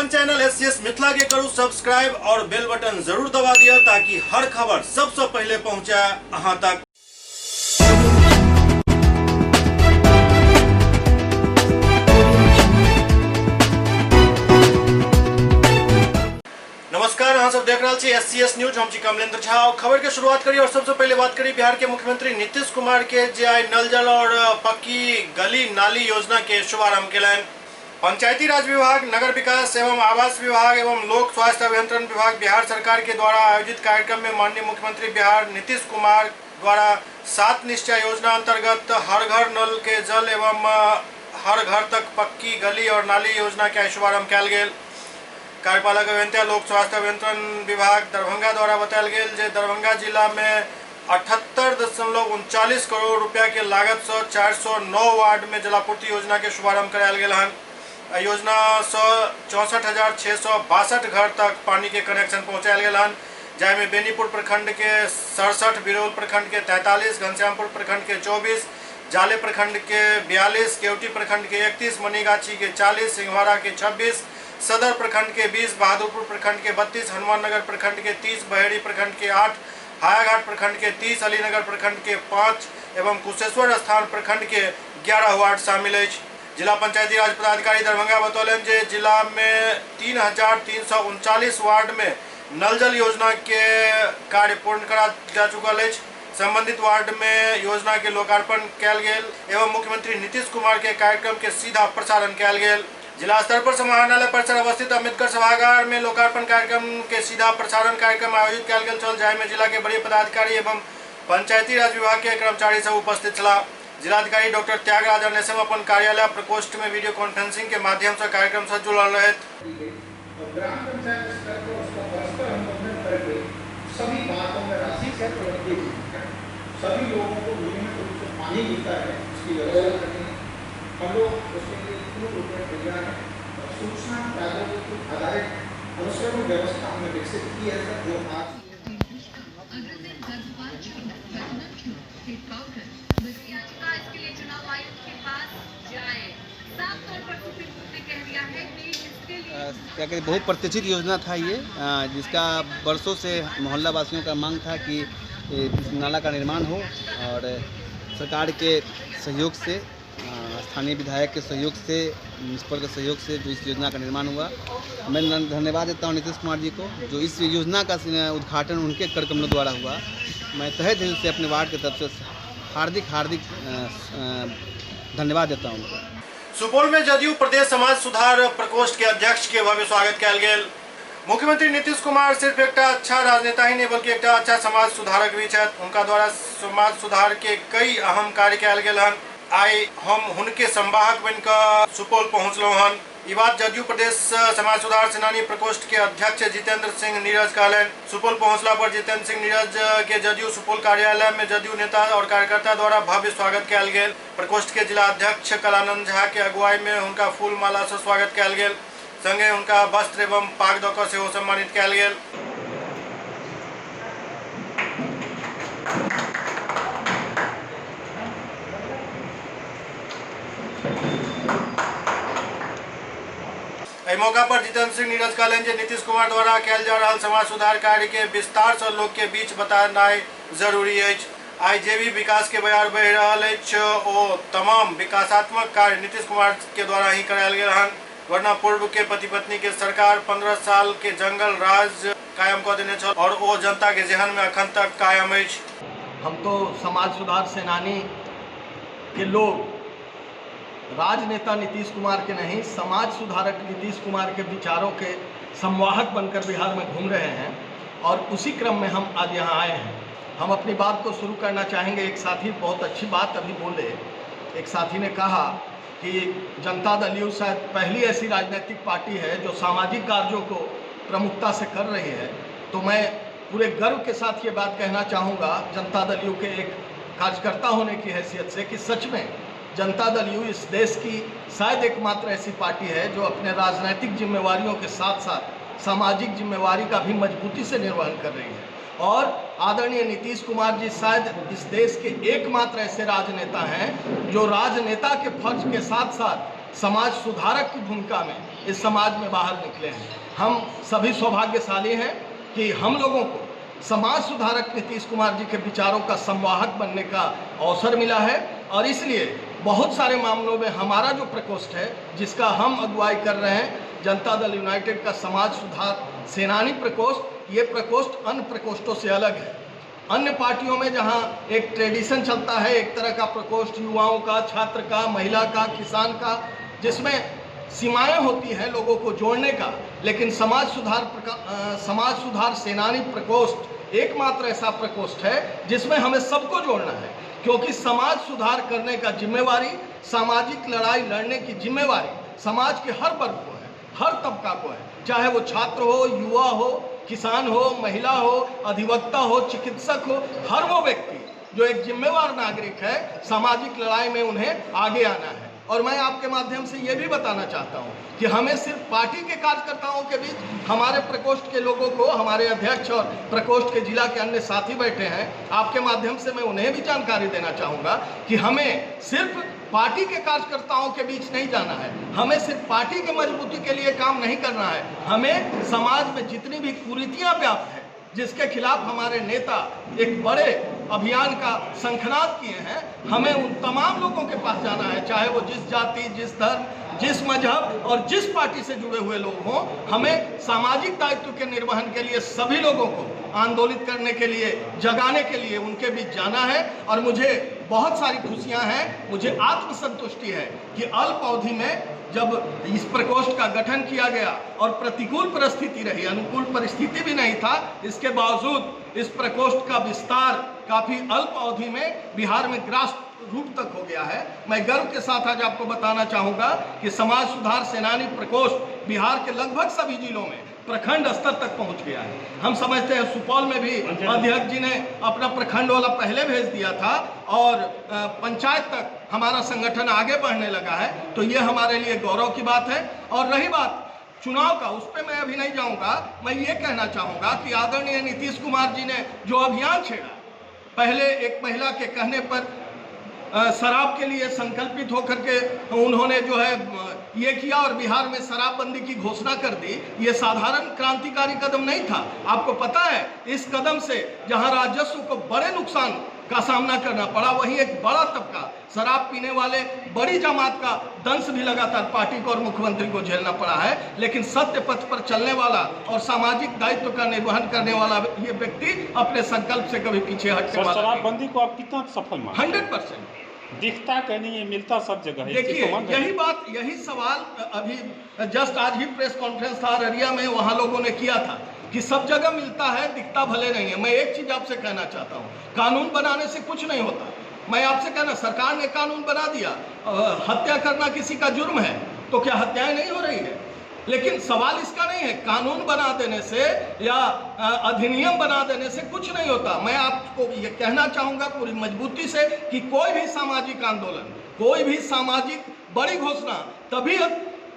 अपन channel SCS Mithila के करू सब्सक्राइब और बेल बटन जरूर दबा दिया ताकि हर खबर सबसे पहले पहुंचे अहां तक। नमस्कार, अहाँ सब देख रहल छी एससीएस न्यूज। हम छी कमलेंद्र झा और खबर के शुरुआत करी और सबसे पहले बात करी बिहार के मुख्यमंत्री नीतीश कुमार के, जे आइ नल जल और पक्की गली नाली योजना के शुभारंभ केलनि। पंचायती राज विभाग, नगर विकास एवं आवास विभाग एवं लोक स्वास्थ्य अभियंत्रण विभाग बिहार सरकार के द्वारा आयोजित कार्यक्रम में माननीय मुख्यमंत्री बिहार नीतीश कुमार द्वारा सात निश्चय योजना अंतर्गत हर घर नल के जल एवं हर घर तक पक्की गली और नाली योजना के शुभारंभ कयल गेल। कार्यपालक अभियंता लोक स्वास्थ्य अभियंत्रण विभाग दरभंगा द्वारा बतायल गेल जे दरभंगा जिला में 78.39 करोड़ रुपया के लागत से 409 वार्ड में जलापूर्ति योजना के शुभारंभ करायल गेल हन। एहि योजना से 64,662 घर तक पानी के कनेक्शन पहुंचायल गेल हन, जाहिमे बेनीपुर प्रखंड के 67, बिरौल प्रखंड के 43, घनश्यामपुर प्रखंड के 24, जाले प्रखंड के 42, केवटी प्रखंड के 31, मनीगाछी के 40, सिंहवाड़ा के 26, सदर प्रखंड के 20, बहादुरपुर प्रखंड के 32, हनुमाननगर प्रखंड के 30, बहेड़ी प्रखंड के 8, हायाघाट प्रखंड के 30, अलीनगर प्रखंड के 5 एवं कुशेश्वर स्थान प्रखंड के 11 वार्ड शामिल अछि। जिला पंचायती राज पदाधिकारी दरभंगा बतौलनि जे जिला में 3,339 वार्ड में नल जल योजना के कार्य पूर्ण करा जा चुकल अछि। संबंधित वार्ड में योजना के लोकार्पण कयल गेल एवं मुख्यमंत्री नीतीश कुमार के कार्यक्रम के सीधा प्रसारण कयल गेल। जिला स्तर पर समाहरणालय परिसर अवस्थित अम्बेडकर सभागार में लोकार्पण कार्यक्रम के सीधा प्रसारण कार्यक्रम आयोजित कयल गेल छल, जाहिमे जिला के वरीय पदाधिकारी एवं पंचायती राज विभाग के कर्मचारी सब उपस्थित छलाह। जिलाधिकारी डॉक्टर त्यागराजन एसएम अपन कार्यालय प्रकोष्ठ में वीडियो कॉन्फ्रेंसिंग के माध्यम से कार्यक्रम से जुड़ल रहथि। और ग्राम पंचायत स्तर पर उसका परस्पर अनुबंधन करके सभी बातों में राशि सभी लोगों को नियमित रूप से पानी मिलता है, उसकी व्यवस्था करनी है। हम लोग उसके लिए पूर्ण रूप में तैयार हैं और सूचना प्रौद्योगिकी आधारित अनुसरण व्यवस्था हमने विकसित की है सर, जो आज याचिका इसके लिए चुनाव आयोग के पास जाए। साफ तौर पर सुप्रीम कोर्ट ने कह दिया है कि इसके लिए क्या कहते, बहुत प्रतिष्ठित योजना था ये, जिसका बरसों से मोहल्ला वासियों का मांग था कि इस नाला का निर्माण हो और सरकार के सहयोग से, स्थानीय विधायक के सहयोग से, म्यूनसिपल के सहयोग से जो इस योजना का निर्माण हुआ। मैं धन्यवाद देता हूँ नीतीश कुमार जी को, जो इस योजना का उद्घाटन उनके कर कमलों द्वारा हुआ। मैं तहे दिल से अपने वार्ड की तरफ से हार्दिक हार्दिक धन्यवाद देता हूँ उनको। सुपौल में जदयू प्रदेश समाज सुधार प्रकोष्ठ के अध्यक्ष के भव्य स्वागत कयल गेल। मुख्यमंत्री नीतीश कुमार सिर्फ एकटा अच्छा राजनेता ही नहीं बल्कि एकटा अच्छा समाज सुधारक भी छथि। उनका द्वारा समाज सुधार के कई अहम कार्य कयल गेल हन। आइ हम हुनके संवाहक बनि कऽ सुपौल पहुँचलहुँ हन। ई बात जदयू प्रदेश समाज सुधार सेनानी प्रकोष्ठ के अध्यक्ष जितेंद्र सिंह नीरज कहलनि। सुपौल पहुँचला पर जितेंद्र सिंह नीरज के जदयू सुपौल कार्यालय में जदयू नेता और कार्यकर्ता द्वारा भव्य स्वागत कयल गेल। प्रकोष्ठ के जिला अध्यक्ष कलानंद झा के अगुवाई में हुनका फूल माला से स्वागत कयल गेल। संगे हुनका वस्त्र एवं पाग दऽ कऽ सेहो सम्मानित कयल गेल। एहि मौका पर जितेंद्र सिंह नीरज कहलनि जे नीतीश कुमार द्वारा कयल जा रहल समाज सुधार कार्य के विस्तार से लोक के बीच बतेनाइ जरूरी अछि। आइ जे भी विकास के बयार बढ़ि रहल अछि ओ तमाम विकासात्मक कार्य नीतीश कुमार के द्वारा ही करायल गेल हन, वरना पूर्व के पति पत्नी के सरकार 15 साल के जंगल राज कायम कऽ देने छल और ओ जनता के जेहन में अखन तक कायम अछि। हम तो समाज सुधार सेनानी के लोग राजनेता नीतीश कुमार के नहीं, समाज सुधारक नीतीश कुमार के विचारों के संवाहक बनकर बिहार में घूम रहे हैं और उसी क्रम में हम आज यहाँ आए हैं। हम अपनी बात को शुरू करना चाहेंगे। एक साथी बहुत अच्छी बात अभी बोले, एक साथी ने कहा कि जनता दल you शायद पहली ऐसी राजनीतिक पार्टी है जो सामाजिक कार्यों को प्रमुखता से कर रही है। तो मैं पूरे गर्व के साथ ये बात कहना चाहूँगा जनता दल you के एक कार्यकर्ता होने की हैसियत से कि सच में जनता दल you इस देश की शायद एकमात्र ऐसी पार्टी है जो अपने राजनीतिक जिम्मेवारियों के साथ साथ सामाजिक जिम्मेवारी का भी मजबूती से निर्वहन कर रही है। और आदरणीय नीतीश कुमार जी शायद इस देश के एकमात्र ऐसे राजनेता हैं जो राजनेता के फर्ज के साथ साथ समाज सुधारक की भूमिका में इस समाज में बाहर निकले हैं। हम सभी सौभाग्यशाली हैं कि हम लोगों को समाज सुधारक नीतीश कुमार जी के विचारों का संवाहक बनने का अवसर मिला है और इसलिए बहुत सारे मामलों में हमारा जो प्रकोष्ठ है, जिसका हम अगुवाई कर रहे हैं, जनता दल यूनाइटेड का समाज सुधार सेनानी प्रकोष्ठ, ये प्रकोष्ठ अन्य प्रकोष्ठों से अलग है। अन्य पार्टियों में जहां एक ट्रेडिशन चलता है, एक तरह का प्रकोष्ठ युवाओं का, छात्र का, महिला का, किसान का, जिसमें सीमाएं होती हैं लोगों को जोड़ने का, लेकिन समाज सुधार सेनानी प्रकोष्ठ एकमात्र ऐसा प्रकोष्ठ है जिसमें हमें सबको जोड़ना है, क्योंकि समाज सुधार करने का जिम्मेवारी, सामाजिक लड़ाई लड़ने की जिम्मेवारी समाज के हर वर्ग को है, हर तबका को है, चाहे वो छात्र हो, युवा हो, किसान हो, महिला हो, अधिवक्ता हो, चिकित्सक हो, हर वो व्यक्ति जो एक जिम्मेवार नागरिक है, सामाजिक लड़ाई में उन्हें आगे आना है। और मैं आपके माध्यम से ये भी बताना चाहता हूँ कि हमें सिर्फ पार्टी के कार्यकर्ताओं के बीच, हमारे प्रकोष्ठ के लोगों को, हमारे अध्यक्ष और प्रकोष्ठ के जिला के अन्य साथी बैठे हैं, आपके माध्यम से मैं उन्हें भी जानकारी देना चाहूँगा कि हमें सिर्फ पार्टी के कार्यकर्ताओं के बीच नहीं जाना है, हमें सिर्फ पार्टी के मजबूती के लिए काम नहीं करना है, हमें समाज में जितनी भी कुरीतियाँ व्याप्त हैं, जिसके खिलाफ हमारे नेता एक बड़े अभियान का शंखनाद किए हैं, हमें उन तमाम लोगों के पास जाना है, चाहे वो जिस जाति, जिस धर्म, जिस मजहब और जिस पार्टी से जुड़े हुए लोग हों। हमें सामाजिक दायित्व के निर्वहन के लिए सभी लोगों को आंदोलित करने के लिए, जगाने के लिए उनके बीच जाना है। और मुझे बहुत सारी खुशियां हैं, मुझे आत्मसंतुष्टि है कि अल्प अवधि में जब इस प्रकोष्ठ का गठन किया गया और प्रतिकूल परिस्थिति रही, अनुकूल परिस्थिति भी नहीं था, इसके बावजूद इस प्रकोष्ठ का विस्तार काफ़ी अल्प अवधि में बिहार में ग्रास रूट तक हो गया है। मैं गर्व के साथ आज आपको बताना चाहूँगा कि समाज सुधार सेनानी प्रकोष्ठ बिहार के लगभग सभी जिलों में प्रखंड स्तर तक पहुंच गया है। हम समझते हैं सुपौल में भी अध्यक्ष जी ने अपना प्रखंड वाला पहले भेज दिया था और पंचायत तक हमारा संगठन आगे बढ़ने लगा है, तो ये हमारे लिए गौरव की बात है। और रही बात चुनाव का, उस पर मैं अभी नहीं जाऊंगा। मैं ये कहना चाहूँगा कि आदरणीय नीतीश कुमार जी ने जो अभियान छेड़ा, पहले एक महिला के कहने पर शराब के लिए संकल्पित होकर के उन्होंने जो है ये किया और बिहार में शराबबंदी की घोषणा कर दी। ये साधारण क्रांतिकारी कदम नहीं था। आपको पता है, इस कदम से जहां राजस्व को बड़े नुकसान का सामना करना पड़ा, वहीं एक बड़ा तबका शराब पीने वाले बड़ी जमात का दंश भी लगातार पार्टी को और मुख्यमंत्री को झेलना पड़ा है। लेकिन सत्य पथ पर चलने वाला और सामाजिक दायित्व का निर्वहन करने वाला ये व्यक्ति अपने संकल्प से कभी पीछे हटने वाला नहीं। शराबबंदी को आप कितना सफल मानते हैं? 100%। दिखता कहीं नहीं है, मिलता सब जगह है। देखिए, यही बात, यही सवाल अभी जस्ट आज ही प्रेस कॉन्फ्रेंस था अररिया में, वहाँ लोगों ने किया था कि सब जगह मिलता है, दिखता भले नहीं है। मैं एक चीज़ आपसे कहना चाहता हूँ, कानून बनाने से कुछ नहीं होता। मैं आपसे कहना, सरकार ने कानून बना दिया, हत्या करना किसी का जुर्म है, तो क्या हत्याएं नहीं हो रही है? लेकिन सवाल इसका नहीं है, कानून बना देने से या अधिनियम बना देने से कुछ नहीं होता। मैं आपको ये कहना चाहूँगा पूरी मजबूती से कि कोई भी सामाजिक आंदोलन, कोई भी सामाजिक बड़ी घोषणा तभी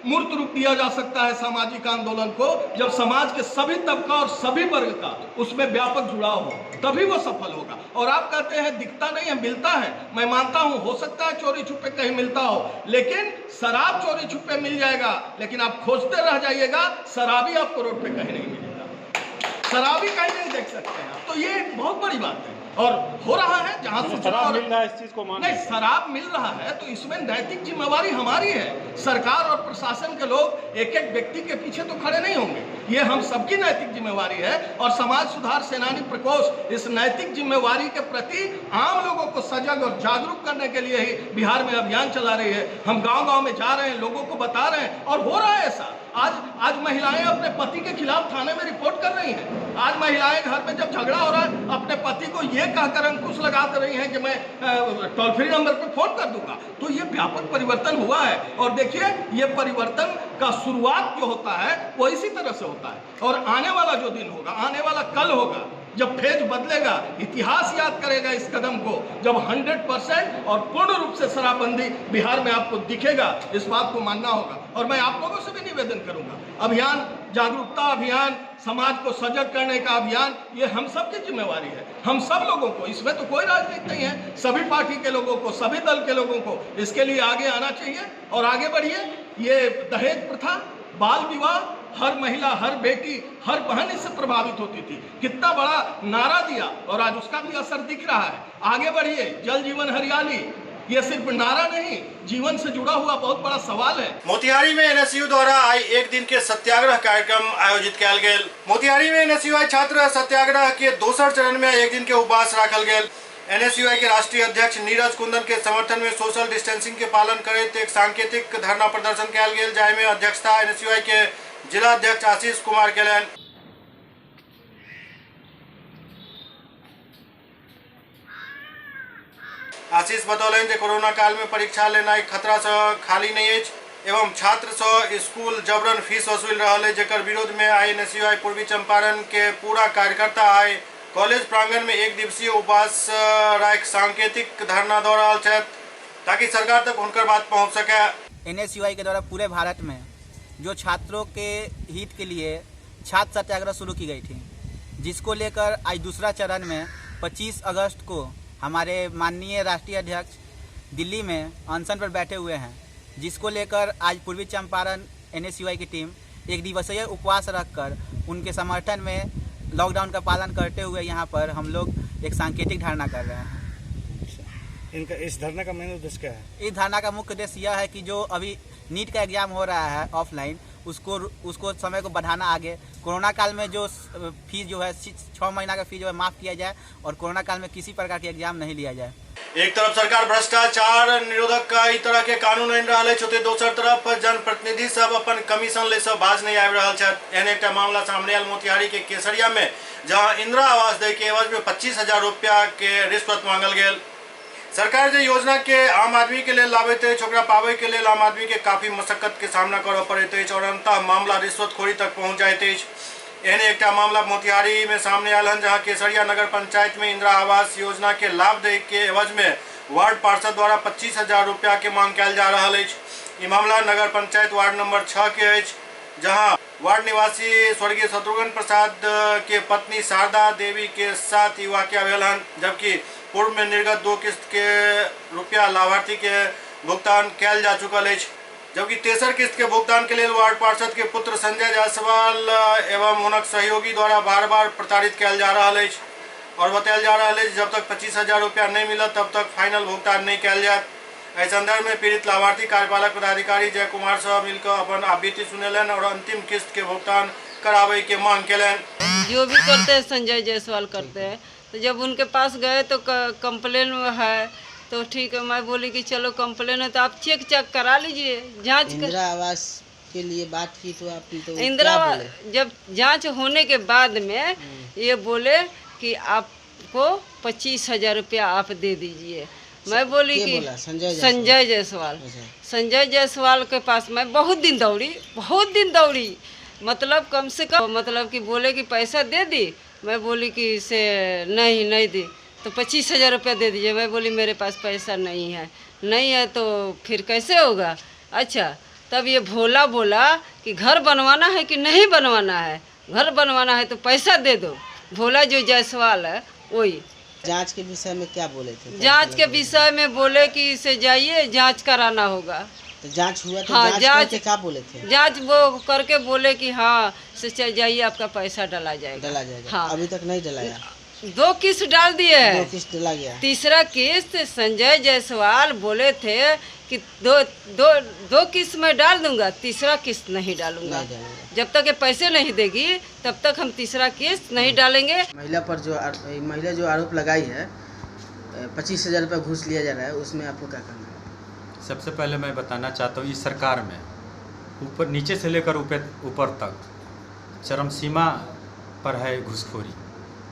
मूर्त रूप दिया जा सकता है सामाजिक आंदोलन को, जब समाज के सभी तबका और सभी वर्ग का उसमें व्यापक जुड़ाव हो, तभी वो सफल होगा। और आप कहते हैं दिखता नहीं है, मिलता है, मैं मानता हूं हो सकता है चोरी छुपे कहीं मिलता हो, लेकिन शराब चोरी छुपे मिल जाएगा, लेकिन आप खोजते रह जाइएगा, शराबी आपको रोड पे कहीं नहीं मिलेगा, शराबी कहीं नहीं देख सकते हैं आप। तो ये एक बहुत बड़ी बात है और हो रहा है। जहां शराब मिल रहा है, इस चीज को मान नहीं, शराब मिल रहा है तो इसमें नैतिक जिम्मेवारी हमारी है। सरकार और प्रशासन के लोग एक एक व्यक्ति के पीछे तो खड़े नहीं होंगे, ये हम सबकी नैतिक जिम्मेवारी है। और समाज सुधार सेनानी प्रकोष्ठ इस नैतिक जिम्मेवारी के प्रति आम लोगों को सजग और जागरूक करने के लिए ही बिहार में अभियान चला रही है। हम गाँव-गाँव में जा रहे हैं, लोगों को बता रहे हैं और हो रहा है ऐसा। आज महिलाएं अपने पति के खिलाफ थाने में रिपोर्ट कर रही हैं। आज महिलाएं घर में जब झगड़ा हो रहा है अपने पति को ये कहकर अंकुश लगा रही हैं कि मैं टोल फ्री नंबर पे फोन कर दूंगा। तो ये व्यापक परिवर्तन हुआ है और देखिए ये परिवर्तन का शुरुआत जो होता है वो इसी तरह से होता है। और आने वाला जो दिन होगा, आने वाला कल होगा, जब फेज बदलेगा, इतिहास याद करेगा इस कदम को, जब 100% और पूर्ण रूप से शराबबंदी बिहार में आपको दिखेगा, इस बात को मानना होगा। और मैं आप लोगों से भी निवेदन करूंगा, अभियान, जागरूकता अभियान, समाज को सजग करने का अभियान, ये हम सब की जिम्मेवारी है, हम सब लोगों को, इसमें तो कोई राजनीति नहीं है, सभी पार्टी के लोगों को, सभी दल के लोगों को इसके लिए आगे आना चाहिए और आगे बढ़िए। ये दहेज प्रथा बाल विवाह, हर महिला, हर बेटी, हर बहन इससे प्रभावित होती थी। कितना बड़ा नारा दिया और आज उसका भी असर दिख रहा है। आगे बढ़िए, जल जीवन हरियाली, ये सिर्फ नारा नहीं, जीवन से जुड़ा हुआ बहुत बड़ा सवाल है। मोतिहारी में एनएसयू द्वारा आई एक दिन के सत्याग्रह कार्यक्रम आयोजित कयल गेल। मोतिहारी में एनएसयूआई छात्र सत्याग्रह के दोसर चरण में एक दिन के उपवास राखल गेल। एनएसयूआई के राष्ट्रीय अध्यक्ष नीरज कुंदन के समर्थन में सोशल डिस्टेंसिंग के पालन करैत एक सांकेतिक धरना प्रदर्शन कयल गेल, जाहि में अध्यक्षता एनएसयूआई के जिला अध्यक्ष आशीष कुमार केलनि। आशीष बतौलनि जे कोरोना काल में परीक्षा लेनाइ खतरा से खाली नहीं अछि एवं छात्र से स्कूल जबरन फीस वसूल रहल है, जकर विरोध में आई एनएसयूआई पूर्वी चंपारण के पूरा कार्यकर्ता आइ कॉलेज प्रांगण में एक दिवसीय उपवास राखि सांकेतिक धरना दऽ रहल छथि ताकि सरकार तक हुनकर बात पहुंच सके। एनएसयूआई के द्वारा पूरे भारत में जो छात्रों के हित के लिए छात्र सत्याग्रह शुरू की गई थी, जिसको लेकर आज दूसरा चरण में 25 अगस्त को हमारे माननीय राष्ट्रीय अध्यक्ष दिल्ली में अनशन पर बैठे हुए हैं, जिसको लेकर आज पूर्वी चंपारण एनएसयूआई की टीम एक दिवसीय उपवास रखकर उनके समर्थन में लॉकडाउन का पालन करते हुए यहाँ पर हम लोग एक सांकेतिक धरना कर रहे हैं। इनका इस धरना का मेन उद्देश्य क्या है? इस धरना का मुख्य उद्देश्य यह है कि जो अभी नीट का एग्जाम हो रहा है ऑफलाइन, उसको समय को बढ़ाना, आगे कोरोना काल में जो फीस जो है 6 महीना का फीस जो है माफ़ किया जाए और कोरोना काल में किसी प्रकार के एग्जाम नहीं लिया जाए। एक तरफ सरकार भ्रष्टाचार निरोधक का ई तरह के कानून आनि रहल अछि, ओतहि दोसर तरफ जनप्रतिनिधि सब अपन कमीशन ले सब बाज नहीं आबि रहल छथि। एहन एकटा मामला सामने आयल मोतिहारी के केसरिया में, जहां इंदिरा आवास दै के एवज में 25,000 रुपया के रिश्वत मांगल गेल। सरकार जे योजना के आम आदमी के लेल लाबैत अछि, ओकरा पाबै के लेल आम आदमी के काफी मशक्कत के सामना करऽ पड़ैत अछि और अंततः मामला रिश्वतखोरी तक पहुंच जाइत अछि। एहन एकटा मामला मोतिहारी में सामने आयल हन, जहां केसरिया नगर पंचायत में इंदिरा आवास योजना के लाभ दै के एवज में वार्ड पार्षद द्वारा 25,000 रुपया के मांग कयल जा रहल अछि। ई मामला नगर पंचायत वार्ड नंबर 6 के अछि, जहां वार्ड निवासी स्वर्गीय शत्रुघ्न प्रसाद के पत्नी शारदा देवी के साथ ई वाकया भेल हन, जबकि पूर्व में निर्गत 2 किस्त के रुपया लाभार्थी के भुगतान कयल जा चुकल अछि, जबकि तेसर किस्त के भुगतान के लेल वार्ड पार्षद के पुत्र संजय जायसवाल एवं हुनक सहयोगी द्वारा बार बार प्रताड़ित कयल जा रहल अछि और बतायल जा रहल अछि जब तक 25,000 रुपया नहीं मिलत तब तक फाइनल भुगतान नहीं कयल जायत। एहि संदर्भ में पीड़ित लाभार्थी कार्यपालक पदाधिकारी जय कुमार से मिलकर अपन आपबीती सुनेलनि और अंतिम किस्त के भुगतान करावे के मांग केलनि। जो भी करते हैं संजय जायसवाल करते हैं, तो जब उनके पास गए तो कंप्लेन है तो ठीक है, मैं बोली कि चलो कंप्लेन है तो आप चेक चेक करा लीजिए, जांच। इंदिरा आवास के लिए बात की तो आपने तो इंदिरा जब जांच होने के बाद में ये बोले कि आपको 25,000 रुपया आप दे दीजिए। मैं बोली कि संजय जायसवाल, संजय जायसवाल के पास मैं बहुत दिन दौड़ी, मतलब कम से कम, मतलब कि बोले कि पैसा दे दी, मैं बोली कि इसे नहीं दी, तो 25,000 रुपया दे दीजिए। मैं बोली मेरे पास पैसा नहीं है, नहीं है तो फिर कैसे होगा। अच्छा, तब ये भोला बोला कि घर बनवाना है कि नहीं बनवाना है, घर बनवाना है तो पैसा दे दो। भोला जो जायसवाल है वही। जांच के विषय में क्या बोले थे? जांच के विषय में बोले कि इसे जाइए जांच कराना होगा। तो जांच हुआ तो हाँ, जांच क्या बोले थे? जांच वो करके बोले कि हाँ से जाइए आपका पैसा डाला जाएगा, डाला जाएगा। हाँ, अभी तक नहीं डलाया। 2 किस्त डाल दिए हैं, 2 किस्त डला गया। तीसरा किस्त संजय जायसवाल बोले थे कि दो किस्त मैं डाल दूंगा, तीसरा किस्त नहीं डालूंगा। जब तक ये पैसे नहीं देगी तब तक हम तीसरा किस्त नहीं डालेंगे। महिला पर जो महिला जो आरोप लगाई है 25,000 रुपये घूस लिया जा रहा है, उसमें आपको क्या कहना है? सबसे पहले मैं बताना चाहता हूँ, इस सरकार में ऊपर नीचे से लेकर ऊपर तक चरम सीमा पर है घूसखोरी।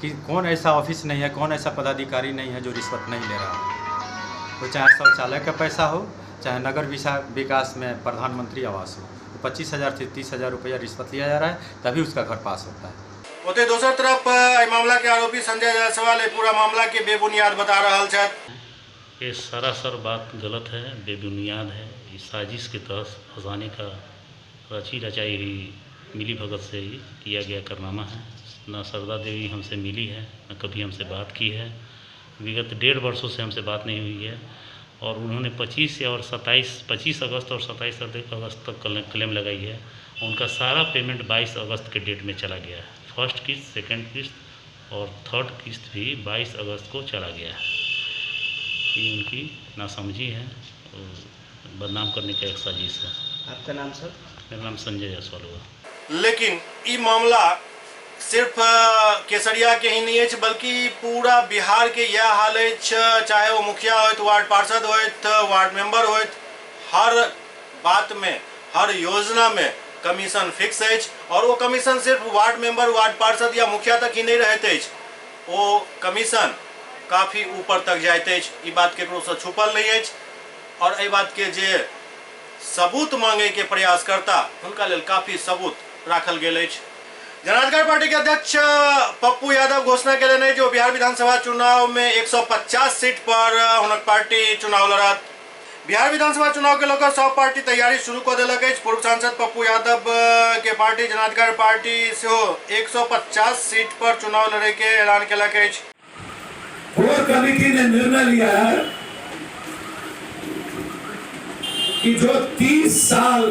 कि कौन ऐसा ऑफिस नहीं है, कौन ऐसा पदाधिकारी नहीं है जो रिश्वत नहीं ले रहा हो। वो चाहे शौचालय का पैसा हो, चाहे नगर विकास में प्रधानमंत्री आवास हो, तो 25,000 से 30,000 रुपया रिश्वत लिया जा रहा है, तभी उसका घर पास होता है। ओतहि दोसर तरफ एहि मामला के आरोपी संजय जायसवाल पूरा मामला के बेबुनियाद बता रहल छथि। ये सरासर बात गलत है, बेबुनियाद है। ये साजिश के तहत फंसाने का रची रचाई हुई मिली भगत से ही किया गया कारनामा है। ना शारदा देवी हमसे मिली है, न कभी हमसे बात की है। विगत 1.5 वर्षों से हमसे बात नहीं हुई है। और उन्होंने 25 अगस्त और 27 अगस्त तक क्लेम लगाई है उनका सारा पेमेंट 22 अगस्त के डेट में चला गया है। फर्स्ट किस्त, सेकंड किस्त और थर्ड किस्त भी 22 अगस्त को चला गया है। ये उनकी नासमझी है और बदनाम करने का एक साजिश है। आपका नाम सर? मेरा नाम संजय जायसवाल हुआ। लेकिन ई मामला सिर्फ केसरिया के ही नहीं अछि, बल्कि पूरा बिहार के यह हाल अछि। चाहे वो मुखिया होत, वार्ड पार्षद होत, वार्ड मेंबर होत, हर बात में, हर योजना में कमीशन फिक्स अछि। और वो कमीशन सिर्फ वार्ड मेंबर, वार्ड पार्षद या मुखिया तक ही नहीं रहते अछि, वो कमीशन काफ़ी ऊपर तक जाइत अछि। ई बात केकरो से छुपल नहीं अछि। और एहि बात के जे सबूत मांगे के प्रयास करता हुनका लेल काफ़ी सबूत राखल गेल अछि। जनाधिकार पार्टी के अध्यक्ष पप्पू यादव घोषणा केलनि जो बिहार विधानसभा चुनाव में 150 सीट पर हुनक पार्टी चुनाव लड़त। बिहार विधानसभा चुनाव के लऽ सब पार्टी तैयारी शुरू कऽ देलक अछि। पूर्व सांसद पप्पू यादव के पार्टी जनाधिकार पार्टी सेहो 150 सीट पर चुनाव लड़े के ऐलान केलक अछि। कोर कमेटी ने निर्णय लिया है कि जो 30 साल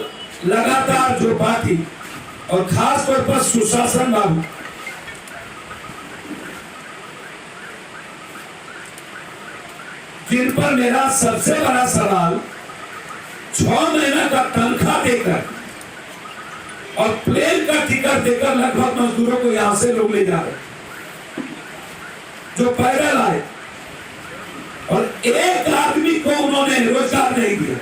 लगातार जो पार्टी और खास तौर पर सुशासन बाबू जिन पर मेरा सबसे बड़ा सवाल, 6 महीना का तनख्वाह देकर और प्लेन का टिकट देकर लगभग मजदूरों को यहां से लोग ले जा रहे जो पैदल आए, और एक आदमी को उन्होंने रोजगार नहीं दिया,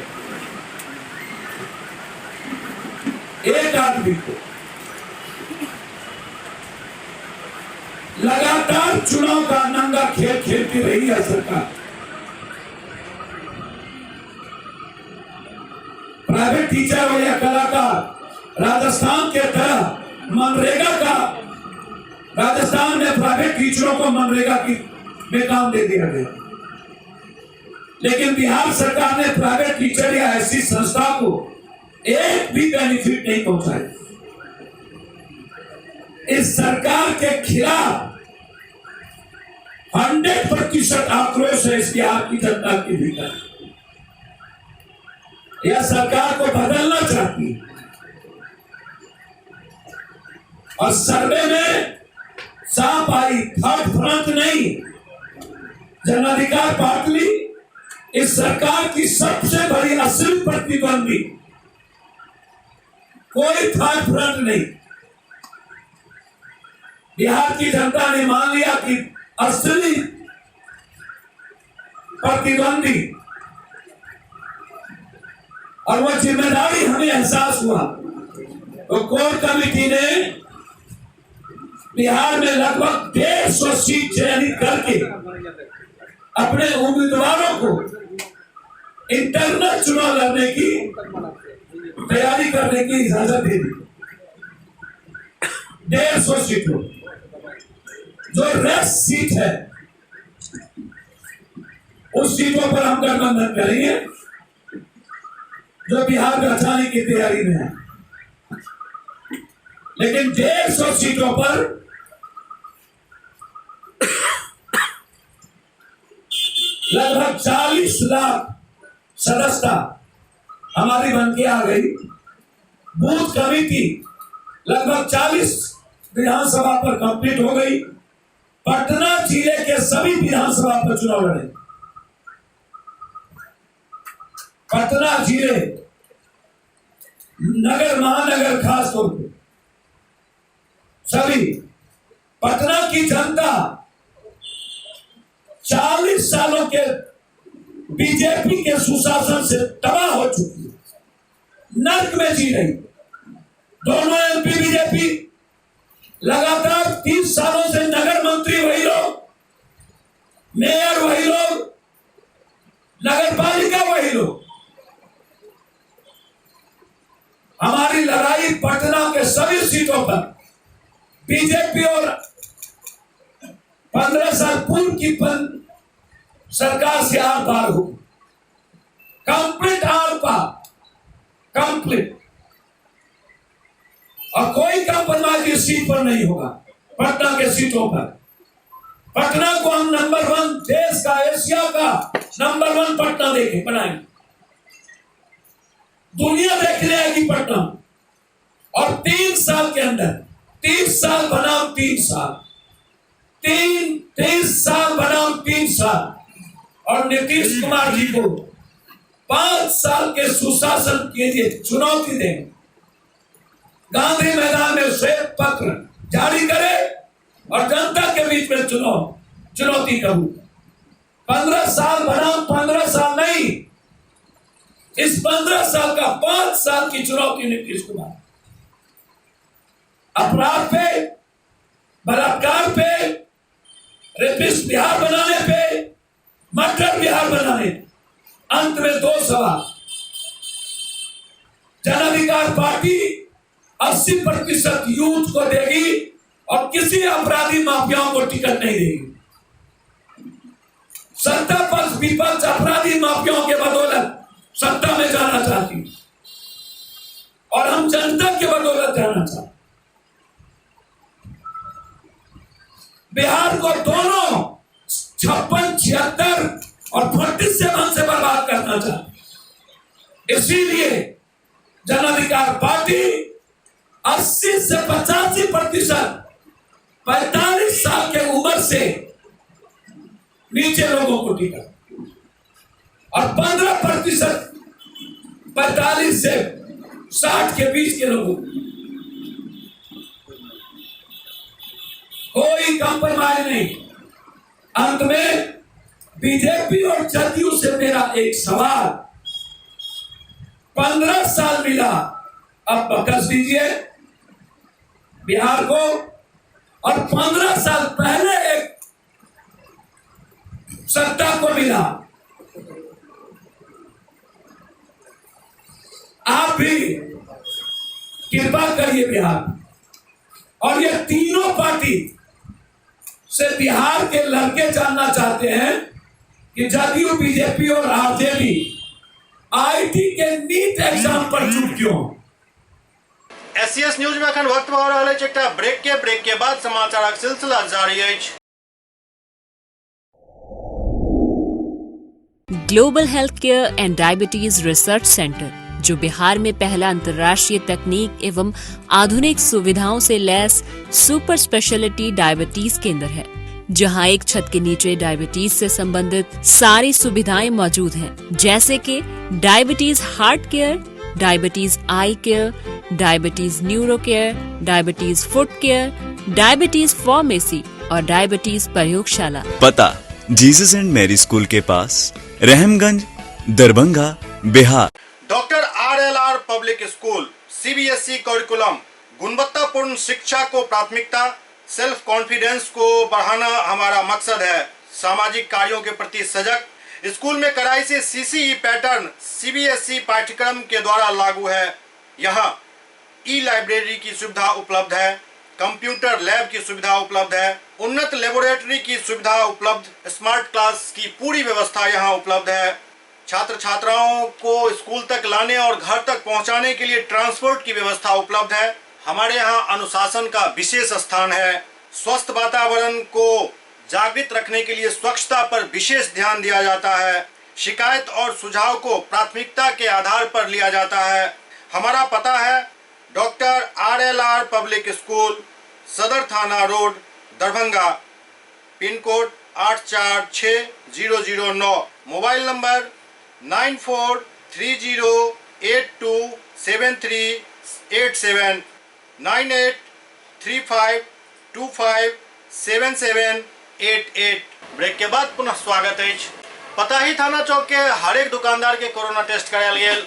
एक आदमी को। लगातार चुनाव का नंगा खेल खेलती रही है सरकार। प्राइवेट टीचर हो या कलाकार, राजस्थान के तरह मनरेगा का, राजस्थान में प्राइवेट टीचरों को मनरेगा की में काम दे दिया गया, लेकिन बिहार सरकार ने प्राइवेट टीचर या ऐसी संस्था को एक भी बेनिफिट नहीं पहुंचाया। इस सरकार के खिलाफ 100% आक्रोश है इस बिहार की जनता के भीतर। यह सरकार को बदलना चाहती है और सर्वे में साफ आई, थर्ड फ्रंट नहीं, जनाधिकार पार्टी इस सरकार की सबसे बड़ी असली प्रतिद्वंदी, कोई थर्ड फ्रंट नहीं। बिहार की जनता ने मान लिया कि असली प्रतिद्वंदी, और वह जिम्मेदारी हमें एहसास हुआ। तो कोर कमेटी ने बिहार में लगभग 150 सीट चयनित करके अपने उम्मीदवारों को इंटरनल चुनाव लड़ने की तैयारी करने की इजाजत दे दी। 150 सीटों, जो रेस्ट सीट है उस सीटों पर हम गठबंधन करेंगे जो बिहार बचाने की तैयारी में है, लेकिन 150 सीटों पर लगभग 40 लाख सदस्यता हमारी बन के आ गई। बूथ कमेटी लगभग 40 विधानसभा पर कंप्लीट हो गई। पटना जिले के सभी विधानसभा पर चुनाव लड़े। पटना जिले, नगर महानगर खास तौर पर सभी पटना की जनता 40 सालों के बीजेपी के सुशासन से तबाह हो चुकी है, नर्क में जी रही। दोनों एमपी बीजेपी, लगातार 30 सालों से नगर मंत्री वही लोग, मेयर वही लोग, नगर पालिका वही लोग। हमारी लड़ाई पटना के सभी सीटों पर बीजेपी और 15 साल पूर्व की सरकार से are पार हो, कंप्लीट are par, complete. और कोई कंप्रोमाइज इस सीट पर नहीं होगा, पटना के सीटों पर। पटना को हम नंबर 1 देश का, एशिया का नंबर 1 पटना देखे बनाएंगे। दुनिया देखने आएगी पटना। और 3 साल के अंदर 30 साल बनाम 3 साल, 30 साल बनाम 3 साल, और नीतीश कुमार जी को 5 साल के सुशासन के लिए चुनौती देंगे। गांधी मैदान में श्वेत पत्र जारी करे और जनता के बीच में चुनौती करूं। 15 साल बनाम 15 साल नहीं, इस 15 साल का 5 साल की चुनौती नीतीश कुमार। अपराध पे, बलात्कार पे, रेपिस्ट बिहार बनाने पे, मर्डर बिहार बनाने। अंत में 2 सवाल। जन अधिकार पार्टी 80% यूथ को देगी और किसी अपराधी माफियाओं को टिकट नहीं देगी। सत्ता पक्ष विपक्ष अपराधी माफियाओं के बदौलत सत्ता में जाना चाहती है और हम जनता के बदौलत जाना चाहते। बिहार को दोनों 56, 76 और 47 से बर्बाद करना चाहते। इसीलिए जन अधिकार पार्टी 80 से 85% 45 साल के उम्र से नीचे लोगों को टिकट और 15% 45 से 60 के बीच के लोगों को। कोई कंप्रोमाइज नहीं। अंत में बीजेपी और जदयू से मेरा एक सवाल, 15 साल मिला, अब बख्श दीजिए बिहार को, और 15 साल पहले एक सत्ता को मिला, आप भी कृपा करिए बिहार। और ये तीनों पार्टी से बिहार के लड़के जानना चाहते हैं कि जदयू, बीजेपी और आरजेडी IT के नीट एग्जाम पर चुप क्यों। एससीएस न्यूज में अखन वक्त भऽ रहल अछि एकटा ब्रेक के बाद समाचारक सिलसिला जारी अछि। Global health care and diabetes research centre, जो बिहार में पहला अंतर्राष्ट्रीय तकनीक एवं आधुनिक सुविधाओं से लैस सुपर स्पेशलिटी डायबिटीज केंद्र है, जहां एक छत के नीचे डायबिटीज से संबंधित सारी सुविधाएं मौजूद हैं, जैसे कि diabetes heart care, diabetes eye care, diabetes neuro care, diabetes foot care, diabetes pharmacy और डायबिटीज प्रयोगशाला। पता जीसस एंड मैरी स्कूल के पास, Rahamganj, Darbhanga, Bihar. Doctor RLR public school, CBSE curriculum, गुणवत्तापूर्ण शिक्षा को प्राथमिकता, सेल्फ कॉन्फिडेंस को बढ़ाना हमारा मकसद है। सामाजिक कार्यों के प्रति सजग, स्कूल में कड़ाई से सीसीई पैटर्न सीबीएसई पाठ्यक्रम के द्वारा लागू है। यहाँ ई लाइब्रेरी की सुविधा उपलब्ध है, कंप्यूटर लैब की सुविधा उपलब्ध है, उन्नत लेबोरेटरी की सुविधा उपलब्ध, स्मार्ट क्लास की पूरी व्यवस्था यहाँ उपलब्ध है। छात्र छात्राओं को स्कूल तक लाने और घर तक पहुंचाने के लिए ट्रांसपोर्ट की व्यवस्था उपलब्ध है। हमारे यहाँ अनुशासन का विशेष स्थान है। स्वस्थ वातावरण को जागृत रखने के लिए स्वच्छता पर विशेष ध्यान दिया जाता है। शिकायत और सुझाव को प्राथमिकता के आधार पर लिया जाता है। हमारा पता है doctor RLR public school, Sadar थाना road, Darbhanga, pin code 846009, mobile number 9430827387, 9835257788। Break के बाद पुनः स्वागत है। पताही थाना चौक के हरेक दुकानदार के कोरोना टेस्ट करायल गेल।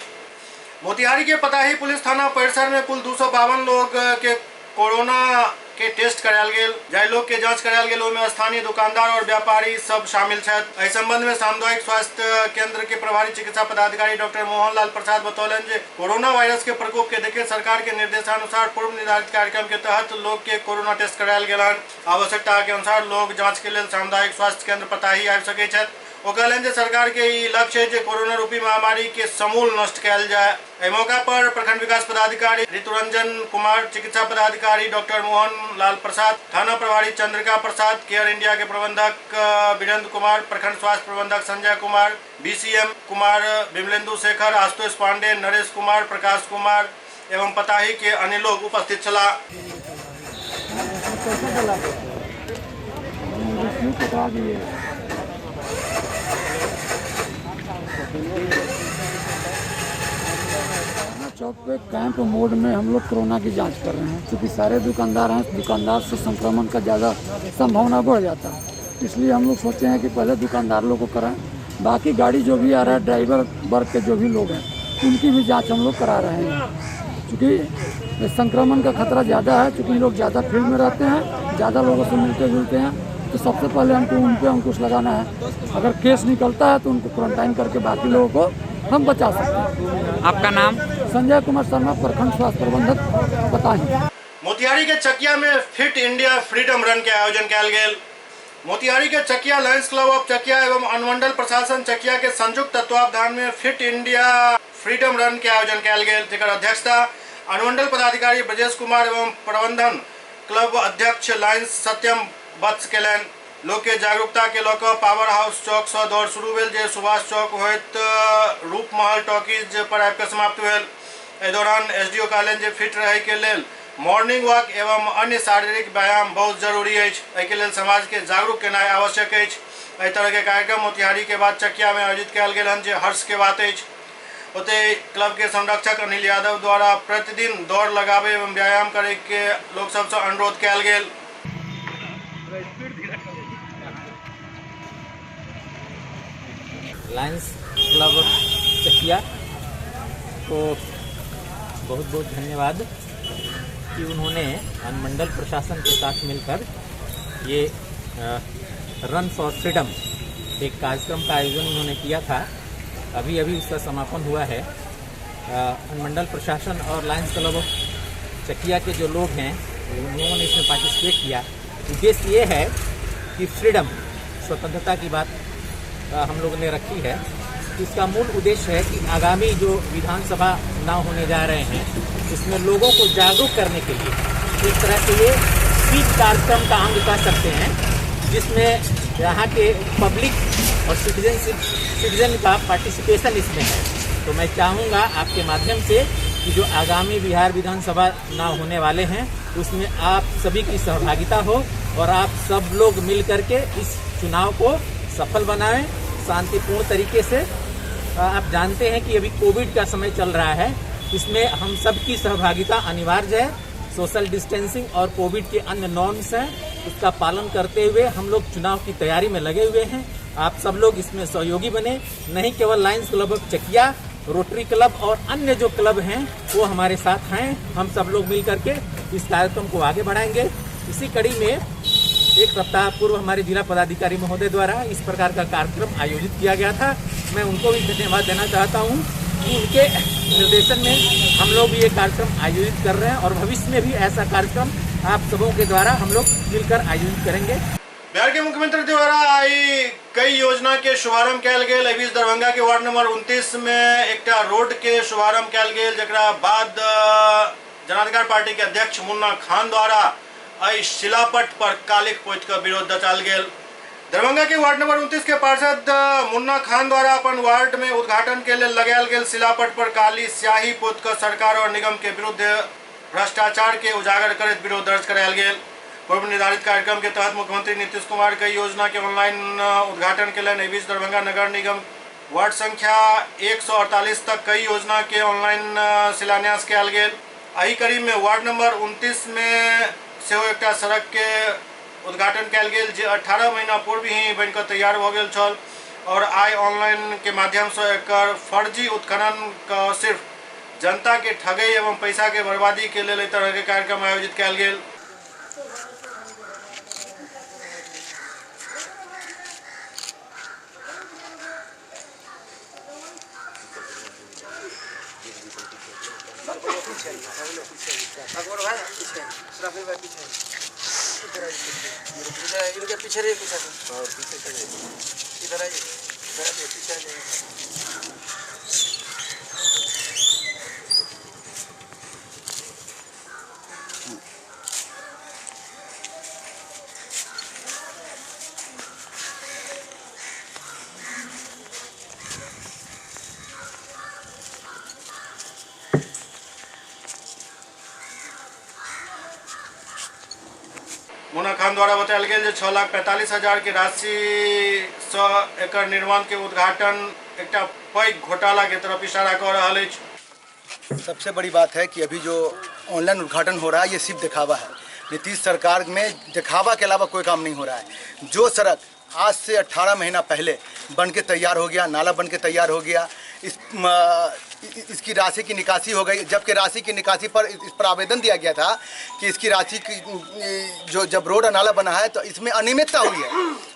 मोतिहारी के पताही पुलिस थाना परिसर में कुल 252 लोग के कोरोना के टेस्ट करायल गेल। जाहि लोग के जांच करायल गेल ओहिमे स्थानीय दुकानदार और व्यापारी सब शामिल छथि। एहि संबंध में सामुदायिक स्वास्थ्य केंद्र के प्रभारी चिकित्सा पदाधिकारी डॉक्टर मोहन लाल प्रसाद बतौलनि जे कोरोना वायरस के प्रकोप के देखैत सरकार के निर्देशानुसार पूर्व निर्धारित कार्यक्रम के तहत लोग के कोरोना टेस्ट करायल गेल हन। आवश्यकता के अनुसार लोग जांच के लेल सामुदायिक स्वास्थ्य केंद्र पताही आबि सकैत छथि। ओ कहलनि जे सरकार के ई लक्ष्य है जे कोरोना रूपी महामारी के समूल नष्ट कयल जाय। एहि मौका पर प्रखंड विकास पदाधिकारी ऋतुरंजन कुमार, चिकित्सा पदाधिकारी डॉक्टर मोहन लाल प्रसाद, थाना प्रभारी चंद्रिका प्रसाद, केयर इंडिया के प्रबंधक वीरेंद्र कुमार, प्रखंड स्वास्थ्य प्रबंधक संजय कुमार, बीसीएम कुमार, विमलेंदु शेखर, आशुतोष पांडे, नरेश कुमार, प्रकाश कुमार, एवं पताही के अन्य लोग उपस्थित छलाह। चौक पे कैंप मोड में हम लोग कोरोना की जांच कर रहे हैं, क्योंकि सारे दुकानदार हैं, दुकानदार से संक्रमण का ज़्यादा संभावना बढ़ जाता है, इसलिए हम लोग सोचे हैं कि पहले दुकानदार लोग को कराएं, बाकी गाड़ी जो भी आ रहा है, ड्राइवर वर्ग के जो भी लोग हैं उनकी भी जांच हम लोग करा रहे हैं, क्योंकि संक्रमण का खतरा ज़्यादा है, चूँकि लोग ज़्यादा फील्ड में रहते हैं, ज़्यादा लोगों से मिलते जुलते हैं, तो सबसे पहले हमको उन पर अंकुश लगाना है। अगर केस निकलता है तो उनको क्वारंटाइन करके बाकी लोगों को हम बचा सकते हैं। आपका नाम? संजय कुमार शर्मा, प्रखंड स्वास्थ्य प्रबंधक पताही। मोतिहारी के चकिया में फिट इंडिया फ्रीडम रन के आयोजन कयल गेल। मोतिहारी के Chakiya Lions Club of Chakiya एवं अनुमंडल प्रशासन चकिया के संयुक्त तत्वावधान में फिट इंडिया फ्रीडम रन के आयोजन कयल गेल, जकर अध्यक्षता अनुमंडल पदाधिकारी ब्रजेश कुमार एवं प्रबंधन क्लब अध्यक्ष लायंस सत्यम वत्स केलनि। लोक के जागरूकता के लऽ कऽ पावर हाउस चौक से दौड़ शुरू भेल, जे सुभाष चौक होइत रूपमहल टॉकीज पर आबि कऽ समाप्त भेल। एहि दौरान एसडीओ कहलनि जे फिट रहै के लेल मॉर्निंग वॉक एवं अन्य शारीरिक व्यायाम बहुत जरूरी अछि, एहिके लेल समाज के जागरूक केनाइ आवश्यक अछि। एहि तरह के कार्यक्रम मोतिहारी के बाद चकिया में आयोजित कयल गेल हन, जे हर्ष के बात अछि। ओतहि क्लब के संरक्षक अनिल यादव द्वारा प्रतिदिन दौड़ लगाबे एवं व्यायाम करे के लोक सबसँ अनुरोध कयल गेल। लायंस क्लब चकिया को बहुत बहुत धन्यवाद कि उन्होंने अनुमंडल प्रशासन के साथ मिलकर ये रन फॉर फ्रीडम एक कार्यक्रम का आयोजन उन्होंने किया था। अभी अभी उसका समापन हुआ है। अनुमंडल प्रशासन और लायंस क्लब ऑफ चकिया के जो लोग हैं उन लोगों ने इसमें पार्टिसिपेट किया। उद्देश्य ये है कि फ्रीडम, स्वतंत्रता की बात हम लोगों ने रखी है। इसका मूल उद्देश्य है कि आगामी जो विधानसभा चुनाव होने जा रहे हैं इसमें लोगों को जागरूक करने के लिए एक तरह से ये स्वीप कार्यक्रम का अंग कह सकते हैं, जिसमें यहाँ के पब्लिक और सिटीजन का पार्टिसिपेशन इसमें है। तो मैं चाहूँगा आपके माध्यम से कि जो आगामी बिहार विधानसभा चुनाव होने वाले हैं उसमें आप सभी की सहभागिता हो और आप सब लोग मिल करके इस चुनाव को सफल बनाएं शांतिपूर्ण तरीके से। आप जानते हैं कि अभी कोविड का समय चल रहा है, इसमें हम सबकी सहभागिता अनिवार्य है। सोशल डिस्टेंसिंग और कोविड के अन्य नॉर्म्स हैं, उसका पालन करते हुए हम लोग चुनाव की तैयारी में लगे हुए हैं। आप सब लोग इसमें सहयोगी बने। नहीं केवल Lions Club of Chakiya, Rotary Club और अन्य जो क्लब हैं वो हमारे साथ हैं। हम सब लोग मिल करके इस कार्यक्रम को आगे बढ़ाएंगे। इसी कड़ी में एक सप्ताह पूर्व हमारे जिला पदाधिकारी महोदय द्वारा इस प्रकार का कार्यक्रम आयोजित किया गया था। मैं उनको भी धन्यवाद देना चाहता हूं कि उनके निर्देशन में हम लोग ये कार्यक्रम आयोजित कर रहे हैं और भविष्य में भी ऐसा कार्यक्रम आप सबों के द्वारा हम लोग मिलकर आयोजित करेंगे। बिहार के मुख्यमंत्री द्वारा आई कई योजना के शुभारंभ कयल गेल। एहि बीच दरभंगा के वार्ड नंबर 29 में एकटा रोड के शुभारंभ कयल गेल, जकरा बाद जनाधिकार पार्टी के अध्यक्ष मुन्ना खान द्वारा एहि शिलापट पर कालिख पोति कऽ विरोध जतायल गेल। दरभंगा के वार्ड नंबर 29 के पार्षद मुन्ना खान द्वारा अपन वार्ड में उद्घाटन के लिए लगायल गेल शिलापट पर काली स्याही पोत कऽ सरकार और निगम के विरुद्ध भ्रष्टाचार के उजागर करैत विरोध दर्ज करायल गेल। पूर्व निर्धारित कार्यक्रम के तहत मुख्यमंत्री नीतीश कुमार कई योजना के ऑनलाइन उद्घाटन केलनि। एहि बीच दरभंगा नगर निगम वार्ड संख्या 148 तक कई योजना के ऑनलाइन शिलान्यास कयल गेल। एहि कड़ी में वार्ड नंबर 29 में सेहो एकटा सड़क के उद्घाटन कयल गेल, जे 18 महीना पूर्व ही बनिकऽ तैयार भऽ गेल छल और आइ ऑनलाइन के माध्यम से एकर फर्जी उत्खनन कऽ सिर्फ जनता के ठगै एवं पैसा के बर्बादी के लेल एहि तरह के कार्यक्रम आयोजित कयल गेल। इनके पीछे रहिए, पीछे इधर आइए, पीछे आ जाइए। मुन्ना खान द्वारा बतायल गेल जे 6,45,000 के राशि सँ एकर निर्माण के उद्घाटन एकटा पैघ घोटाला के तरफ इशारा कऽ रहल अछि। सबसे बड़ी बात है कि अभी जो ऑनलाइन उद्घाटन हो रहा है ये सिर्फ दिखावा है। नीतीश सरकार में दिखावा के अलावा कोई काम नहीं हो रहा है। जो सड़क आज से 18 महीना पहले बन के तैयार हो गया, नाला बन के तैयार हो गया, इसकी राशि की निकासी हो गई, जबकि राशि की निकासी पर इस पर आवेदन दिया गया था कि इसकी राशि की जो जब रोड और नाला बना है तो इसमें अनियमितता हुई है,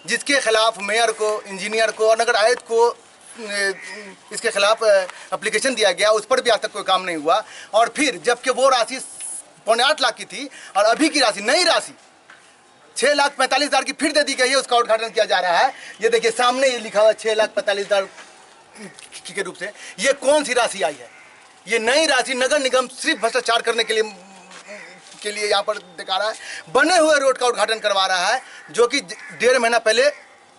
जिसके खिलाफ मेयर को, इंजीनियर को और नगर आयुक्त को इसके खिलाफ एप्लीकेशन दिया गया, उस पर भी आज तक कोई काम नहीं हुआ। और फिर जबकि वो राशि 7.75 लाख की थी और अभी की राशि, नई राशि 6,45,000 की फिर दे दी गई है, उसका उद्घाटन किया जा रहा है। ये देखिए सामने ये लिखा हुआ है 6,45,000 के रूप से। ये कौन सी राशि आई है? ये नई राशि नगर निगम सिर्फ भ्रष्टाचार करने के लिए यहाँ पर दिखा रहा है। बने हुए रोड का उद्घाटन करवा रहा है जो कि 1.5 महीना पहले,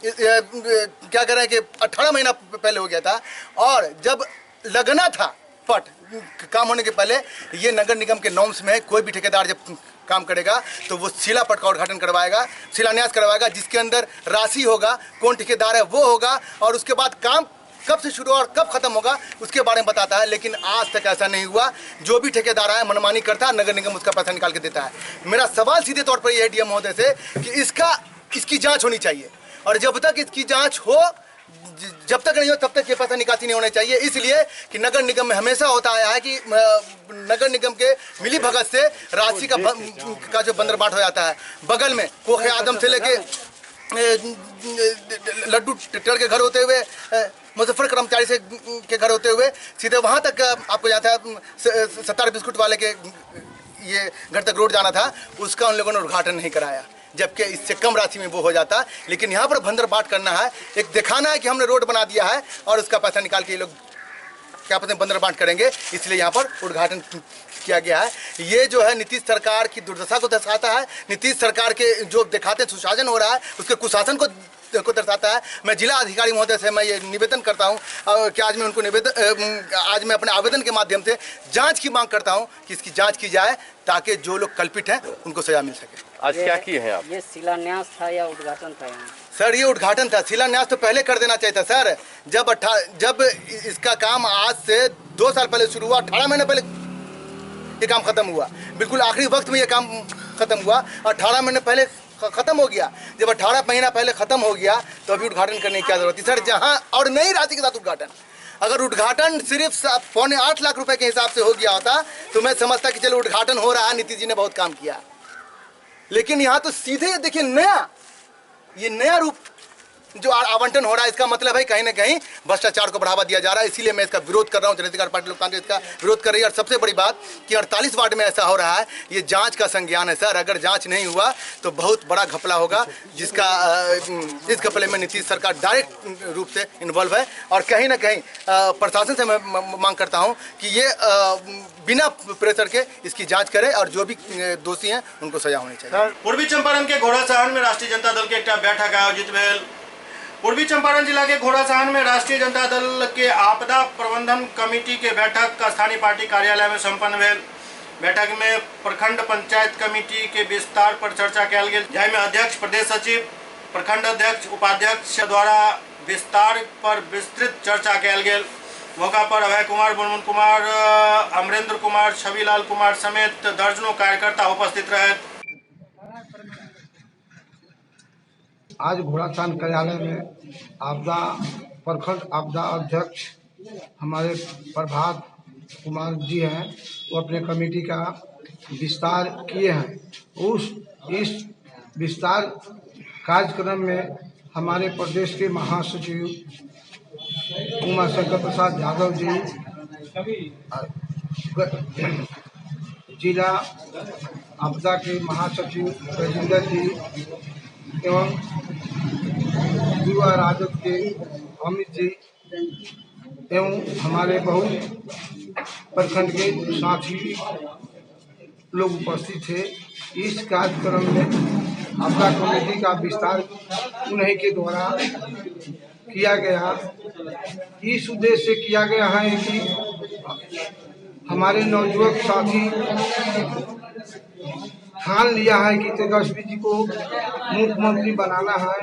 क्या कह रहे हैं कि 18 महीना पहले हो गया था। और जब लगना था पट काम होने के पहले, ये नगर निगम के नॉर्म्स में कोई भी ठेकेदार जब काम करेगा तो वो शिलापट का उद्घाटन करवाएगा, शिलान्यास करवाएगा, जिसके अंदर राशि होगा, कौन ठेकेदार है वो होगा, और उसके बाद काम कब से शुरू और कब खत्म होगा उसके बारे में बताता है। लेकिन आज तक ऐसा नहीं हुआ। जो भी ठेकेदार आए मनमानी करता है, नगर निगम उसका पैसा निकाल के देता है। मेरा सवाल सीधे तौर पर यह है डीएम महोदय से कि इसकी जाँच होनी चाहिए, और जब तक इसकी जाँच हो, जब तक नहीं हो तब तक ये पैसा निकासी नहीं होना चाहिए। इसलिए कि नगर निगम में हमेशा होता आया है कि नगर निगम के मिली भगत से राशि का जो बंदरबाट हो जाता है। बगल में कोखे आदम से लेके लड्डू टेटर के घर होते हुए, मुजफ्फर कर्मचारी से के घर होते हुए सीधे वहाँ तक आपको जाता है, सत्तार बिस्कुट वाले के ये घर तक रोड जाना था, उसका उन लोगों ने उद्घाटन नहीं कराया, जबकि इससे कम राशि में वो हो जाता। लेकिन यहाँ पर बंदरबाट करना है, एक दिखाना है कि हमने रोड बना दिया है और उसका पैसा निकाल के ये लोग क्या पता बंदरबाट करेंगे, इसलिए यहाँ पर उद्घाटन किया गया है। ये जो है नीतीश सरकार की दुर्दशा को दर्शाता है, नीतीश सरकार के जो दिखाते सुशासन हो रहा है उसके कुशासन को दर्शाता है। मैं जिला अधिकारी महोदय से मैं ये निवेदन करता हूँ कि आज मैं उनको आज मैं अपने आवेदन के माध्यम से जांच की मांग करता हूँ कि इसकी जांच की जाए ताकि जो लोग कल्पित हैं उनको सजा मिल सके। आज क्या किए हैं आप? ये शिलान्यास था या उद्घाटन था? सर ये उद्घाटन था, शिलान्यास तो पहले कर देना चाहिए था सर। जब इसका काम आज से 2 साल पहले शुरू हुआ, 18 महीने पहले ये काम खत्म हुआ, बिल्कुल आखिरी वक्त में ये काम खत्म हुआ, 18 महीने पहले खत्म हो गया। जब 18 महीना पहले खत्म हो गया तो अभी उद्घाटन करने की क्या जरूरत थी सर? जहाँ और नई राशि के साथ उद्घाटन, अगर उद्घाटन सिर्फ 7.75 लाख रुपए के हिसाब से हो गया होता तो मैं समझता कि चलो उद्घाटन हो रहा है, नीतीश जी ने बहुत काम किया। लेकिन यहाँ तो सीधे देखिए नया, ये नया रूप जो आवंटन हो रहा है, इसका मतलब है कहीं ना कहीं भ्रष्टाचार को बढ़ावा दिया जा रहा है। इसीलिए मैं इसका विरोध कर रहा हूँ, जनता पार्टी लोकतांत्रिक इसका विरोध कर रही है। और सबसे बड़ी बात कि 48 वार्ड में ऐसा हो रहा है, ये जांच का संज्ञान है सर। अगर जांच नहीं हुआ तो बहुत बड़ा घपला होगा, जिसका इस घपले में नीतीश सरकार डायरेक्ट रूप से इन्वॉल्व है। और कहीं ना कहीं प्रशासन से मैं मांग करता हूँ कि ये बिना प्रेशर के इसकी जाँच करे और जो भी दोषी हैं उनको सजा होनी चाहिए। पूर्वी चंपारण के घोड़ासहन में राष्ट्रीय जनता दल के एक बैठक आयोजित भेल। पूर्वी चंपारण जिला के घोड़ासहन में राष्ट्रीय जनता दल के आपदा प्रबंधन कमेटी के बैठक स्थानीय पार्टी कार्यालय में संपन्न भेल। बैठक में प्रखंड पंचायत कमेटी के विस्तार पर चर्चा कयल गेल, जाहिमे अध्यक्ष, प्रदेश सचिव, प्रखंड अध्यक्ष, उपाध्यक्ष द्वारा विस्तार पर विस्तृत चर्चा कयल गेल। मौका पर अभय कुमार, मुनमुन कुमार, अमरेंद्र कुमार, छविलाल कुमार समेत दर्जनों कार्यकर्ता उपस्थित रहे। आज घोड़ासहन कार्यालय में आपदा प्रखंड आपदा अध्यक्ष हमारे प्रभात कुमार जी हैं, वो अपने कमेटी का विस्तार किए हैं। इस विस्तार कार्यक्रम में हमारे प्रदेश के महासचिव उमा शंकर प्रसाद यादव जी, जिला आपदा के महासचिव राजेंद्र जी एवं युवा राजद के अमित जी एवं हमारे बहुत प्रखंड के साथी लोग उपस्थित थे। इस कार्यक्रम में आपदा कमेटी का विस्तार उन्हीं के द्वारा किया गया। इस उद्देश्य से किया गया है कि हमारे नवयुवक साथी ठान लिया है कि तेजस्वी जी को मुख्यमंत्री बनाना है।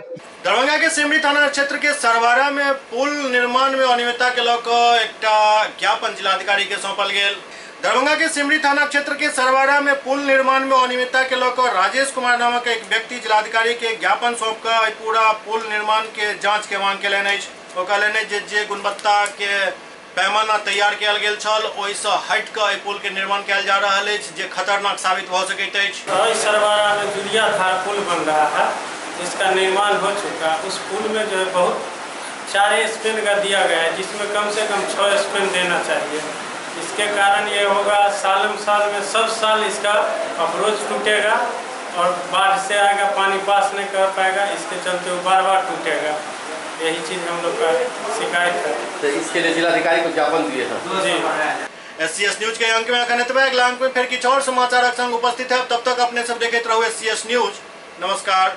दरभंगा के सिमरी थाना क्षेत्र के सरवारा में पुल निर्माण में अनियमितता के लऽ कऽ एकटा ज्ञापन जिलाधिकारी के सौंपल गेल। दरभंगा के सिमरी थाना क्षेत्र के सरवारा में पुल निर्माण में अनियमितता के लऽ कऽ राजेश कुमार नामक एक व्यक्ति जिलाधिकारी के ज्ञापन सौंप कऽ एहि पूरा पुल निर्माण के जांच के मांग केलनि अछि। ओ कहलनि जे जे गुणवत्ता के पैमाना तैयार कयल गेल छल ओहिसँ हटि कऽ एहि पुल के निर्माण कयल जा रहल अछि, जे खतरनाक साबित भऽ सकैत अछि। सरवारा में जुलिया धार पुल बन रहा है, जिसका निर्माण हो चुका। उस पुल में जो है बहुत 4 स्पेन का दिया गया है, जिसमें कम से कम 6 स्पेन देना चाहिए। इसके कारण ये होगा सालम साल में सब साल इसका अप्रोच टूटेगा और बाढ़ से आएगा पानी पास नहीं कर पाएगा, इसके चलते वो बार बार टूटेगा। यही चीज़ हम लोग का शिकायत है। तो इसके लिए जिलाधिकारी को ज्ञापन दिए हैं जी। SCS news के अंक में अखन एतबे। अगला अंक में फिर किछु और समाचारक संग उपस्थित है। तब तक अपने सब देखैत रहू SCS news. नमस्कार।